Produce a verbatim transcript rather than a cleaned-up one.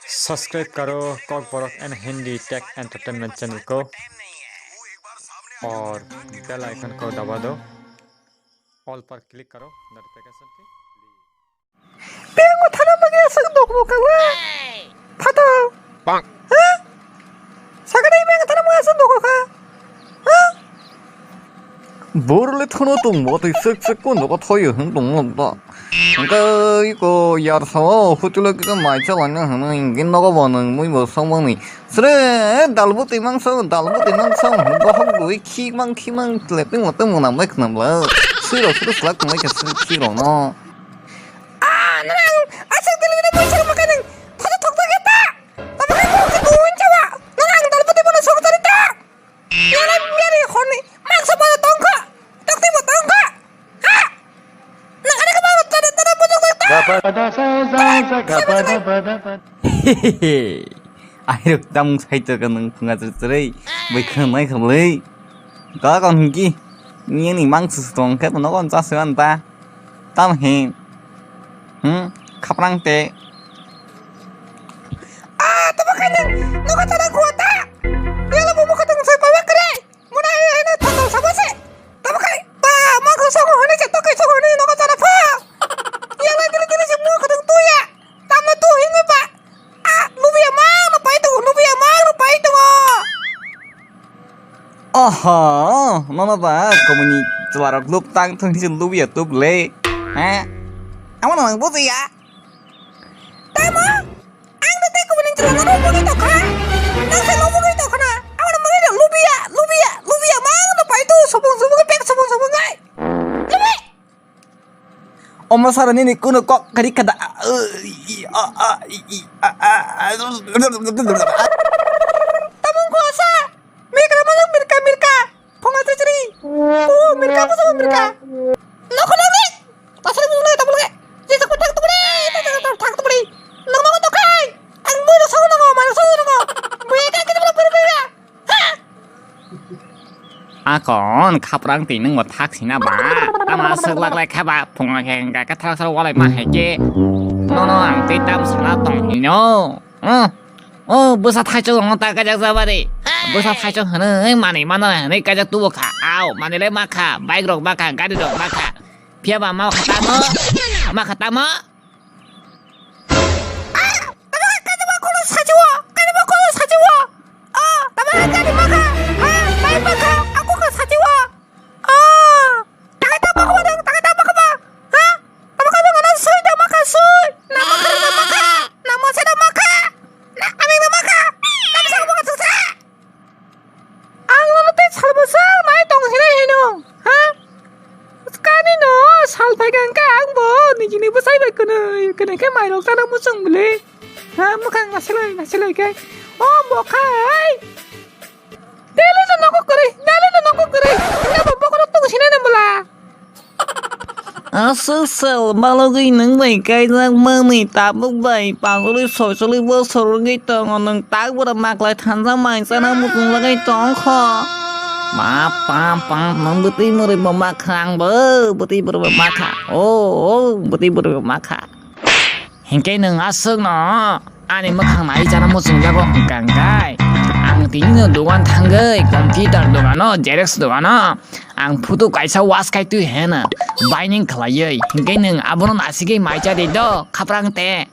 सब्सक्राइब करो कॉकबोरक एंड Hindi take entertainment channel को और बेल आइकन को दबा दो, ऑल पर क्लिक करो नोटिफिकेशन के लिए। Beng thana bagwi aswk dukhu kha le. Phato. Bang. Ha? Sakani beng thana bagwi aswk dukhu kha. Ha? Borle thono tongbo tei sek sek kono ko thoyo hwn tongmo ta. Hwnkhe iko yar sao hutula kisa mai chalana hwnwi hwnkhe nogo bo nwng mui bo songmani. Sre dalbo twi mangso, dalbo twi mangso, bohok dui khik mang khik mang tle twi mo twi mo nam bai khnam la. Siro siro slak tong bai kha siro no. Ah, nang, aswk dili dili boisa makanang. Photo thok thok ta. Tamo khe thok thok win chawa. Nang ang dalbo twi bono sok tari ta. Yala yari khorni. Mangso bono tongkha. Tokti bo tongkha. Ha. Nang ani khe bono tada tada bujok tokta. Airok tamung saito ka nung phunga chwrwi chwrwi bai khwnai khablai. Ka kon hwnki. Nini mangso tong khe no kon chase wan ta. Tam he. Hmm, khaprang te. Ah, tamo khaina. Nogo tara kuata. Yala bubu khatang sai pawa kre. Muna he he na thotol sabase. Tamo khai. Ba, ma ko sogo hone je to kai sogo hone nogo tara pha. Yala dili dili je mu khatang tuya. Tamo tu hingi ba. Ah, lubiya ma no pai tu, lubiya ma no pai tu. Oho, nono ba komuni chwlarok lub tang thung hisi lubiya tub le. Ha? Amo nang bujiya. Tamo? Ang da tei komuni chwlarok lub bugwi tokha. Nang se lub bugwi tokha na. Amo nang bugwi tokha lubiya, lubiya, lubiya ma no pai tu, subung subung pek subung subung ai. Lubi. Omo sara nini kuno kok kari kada. Tamung kuasa. Mirka mana mirka mirka. Phunga chiri. Oh, mirka apa sama mirka? Nokho nang ni. Tasar mulai tabulai. Jesa ko thak tubri. Thak tubri. Nang nang tokai. Ang bui nang nang, mana nang. Bui ka kita bela bela. Akon khaprang twi nwng bo thak sina ba. Tama swk lak lai kha ba phunga khe hwnkha khe thak swk walai ma hai khe. Nono ang tei tam sana tong hino. Oh, oh, bwsa thaichok wng ta kajak jabari. Bwsa thaichok hwnwi manwi mano hwnwi kajak tubo kha. Au, manwi lai ma kha, bike rok ma kha, gari rok ma kha. Phiya ba ma kha tamo? Ma kha tamo? Ah, tamo kha, kaiba kono sachiwo, kaiba kono sachiwo. Ah, tamo kha gari makha, ah, bike makha, aku kha sachiwo. Ah, takai tamo kha ba, takai tamo kha ba. Ha? Tamo kha ba, mana sui tamo kha sui. Nama kha, nama kha, nama se nama kha. Na, ami nama kha. Nama se nama kha. Ang nono tei salbwswk nai tong hinwi hino, ha? Kani no sal phai kha hwnkhe ang bo nijini bwsai bai kwnwi kwnwi khe mairok chana muchung bwle. Ha, mwkhang nasilai nasilai khe. O bo khai. Daily no nogo kwrwi, daily no nogo kwrwi. Wngkha bo bokhorok tong sinai no bwla. Aswk sal balogwi nwng bai kaijak mani tabuk bai pagulwi soisolwi bosor wngwi tongo, nwng tak bwrwi maklai thansa mai chana muchungjagwi tongkho. Pap, pap, pap, nwng bwtwi mwrwi bo makha ang bo, bwtwi bwrwi bo makha. O, o, bwtwi bwrwi bo makha. Hinkhe nwng aswkno ani mwkhang nai chana muchungjago hwnkha hwnkhe, ang tinino dogan thangwi computer dogano, xerox dogano ang photo kaisa wash kai twi heno binding khlaiwi, hinkhe nwng abono nasigwi mai cha di do, khaprang te.